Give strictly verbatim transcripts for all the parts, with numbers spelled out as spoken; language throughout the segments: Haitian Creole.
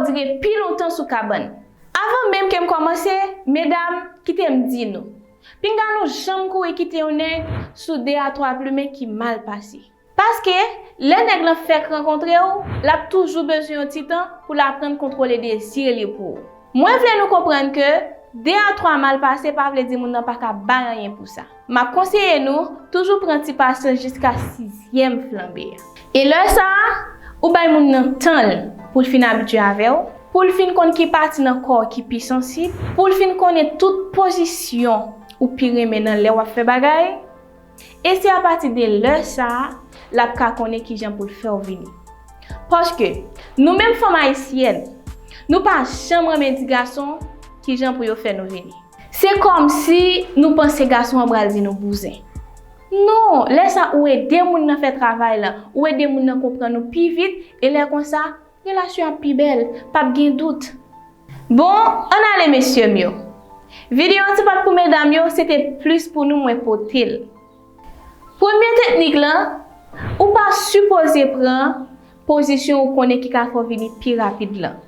Rive pi lontan sou kabann. Avan menm ke m kòmanse, medam, kite m di nou, pinga nou janm kouri kite yon nèg sou de a twa plimen ki mal pase. Paske, lè nèg lan fèk rankontre w, l ap toujou bezwen yon ti tan pou l aprann kontwole dezi li pou ou. Mwen vle nou konprann ke de a twa mal pase pa vle di moun nan pa ka bay anyen pou sa. M ap konseye nou toujou pran ti pasyans jiska sizyèm flanbe a. E lè sa a, ou bay moun nan tan l pou l fin abitye avè w, pou l fin konn ki pati nan kò w ki pi sansib, pou l fin konnen tout pozisyon ou pi renmen nan lè w ap fè bagay. E se apati de lè sa a, l ap ka konnen kijan pou l fè w vini. Paske, nou menm fanm ayisyèn, nou pa janm renmen di gason kijan pou yo fè nou vini. Se kòmsi nou panse gason an pral di nou bouzen. Non, lè sa ou ede moun nan fè travay la, ou ede moun nan konprann ou pi vit, e lè konsa, relasyon ap pi bèl, p ap gen dout. Bon, ann ale mesye m yo. Videyo an se pa t pou medam yo, se te plis pou nou mwen pote l. Premye teknik lan, ou pa sipoze pran pozisyon ou konnen ki ka fè w vini pi rapid lan.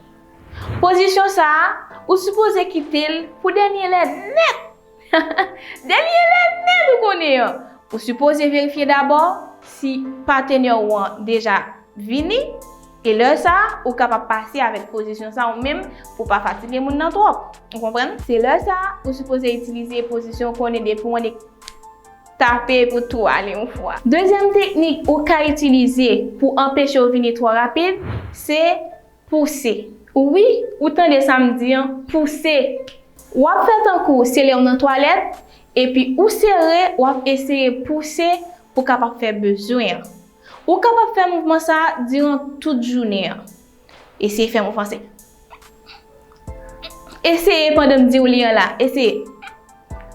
Pozisyon sa a, ou sipoze kite l pou dènye lè nèt. Dènye lè nèt ou konnen an. Ou sipoze verifye dabò si patenè w an deja vini, e lè sa a, ou kapab pase avèk pozisyon sa a ou menm pou pa fatige moun nan twòp. Ou konprann? Se lè sa a, ou sipoze itilize pozisyon ou konnen depi w annik tape pou tou ale yon fwa. Dezyèm teknik ou ka itilize pou anpeche w vini twò rapid, se pouse. Wi, ou tande sa m di an, pouse. W ap fè tankou se lè w nan twalèt, epi ou sere, w ap eseye pouse pou w kapab fè bezwen an. Ou kapab fè mouvman sa a diran tout jounen an. Eseye fè mouvman se. Eseye pandan m di w li an la. Eseye.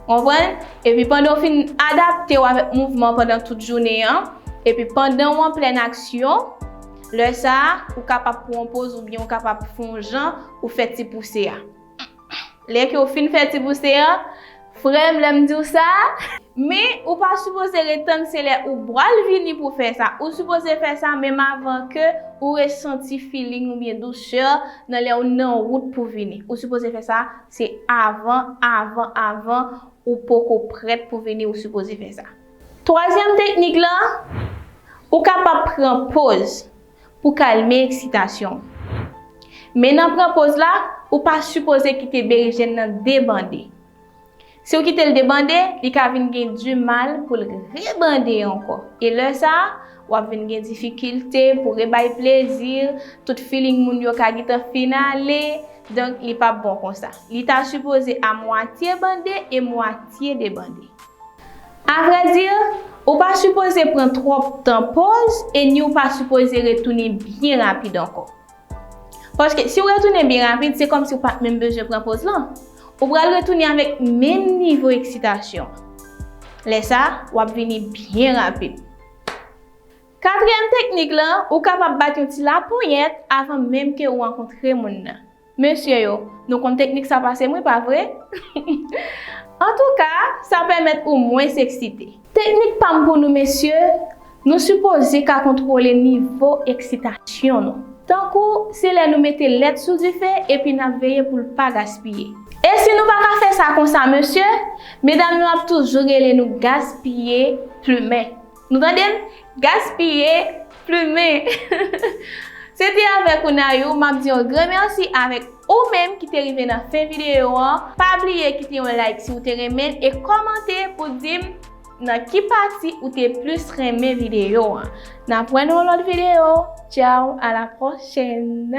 Konprann? Epi pandan w fin adapte w avèk mouvman pandan tout jounen an, epi pandan w an plèn aksyon, lè sa a, ou kapab pran yon poz oubyen ou kapab fè yon jan ou fè ti pouse a. Lè ke w fin fè ti pouse a, frè m, lè m di w sa, men ou pa sipoze ret tann se lè ou pral vini pou fè sa. Ou sipoze fè sa menm avan ke ou resanti feeling oubyen dousè nan lè w nan wout pou vini. Ou sipoze fè sa, se avan, avan, avan ou poko prèt pou vini, ou sipoze fè sa. Twazyèm teknik lan, ou kapab pran poz pou kalme eksitasyon w. Men nan pran poz la, ou pa sipoze kite berijèn nan debande. Si w kite l debande, li ka vin gen dimal pou l rebande ankò. E lè sa a, w ap vin gen difikilte pou rebay plezi, tout feeling moun yo ka gentan fin ale, donk li p ap bon konsa. Li ta sipoze a mwatye bande e mwatye debande. Avrèdi, ou pa sipoze pran twòp tan poz e ni ou pa sipoze retounen byen rapid ankò. Paske si w retounen byen rapid, se kòmsi w pa t menm bezwen pran poz lan. Ou pral retounen avèk menm nivo eksitasyon. Lè sa, w ap vini byen rapid. Katriyèm teknik lan, ou kapab bat yon ti laponyèt avan menm ke ou rankontre moun nan. Mesye yo, nou konn teknik sa pase m wi, pa vre? Antouka, sa pèmèt ou mwens eksite. Teknik pa m pou nou mesye, nou sipoze ka kontwole nivo eksitasyon nou. Tankou se lè nou mete lèt sou dife epi n ap veye pou l pa gaspiye. E si nou pa ka fè sa konsa mesye, medam yo ap toujou rele nou gaspiye plimen. Nou tande m? Gaspiye plimen. Se te avèk ou Nayou, m ap di yon gran mèsi avèk ou menm ki te rive nan fen videyo an. Pa bliye kite yon like si w te renmen l e kòmante pou di m nan ki pati ou te plis renmen videyo an. N ap wè nan yon lòt videyo. Tchaw, a la pwochèn.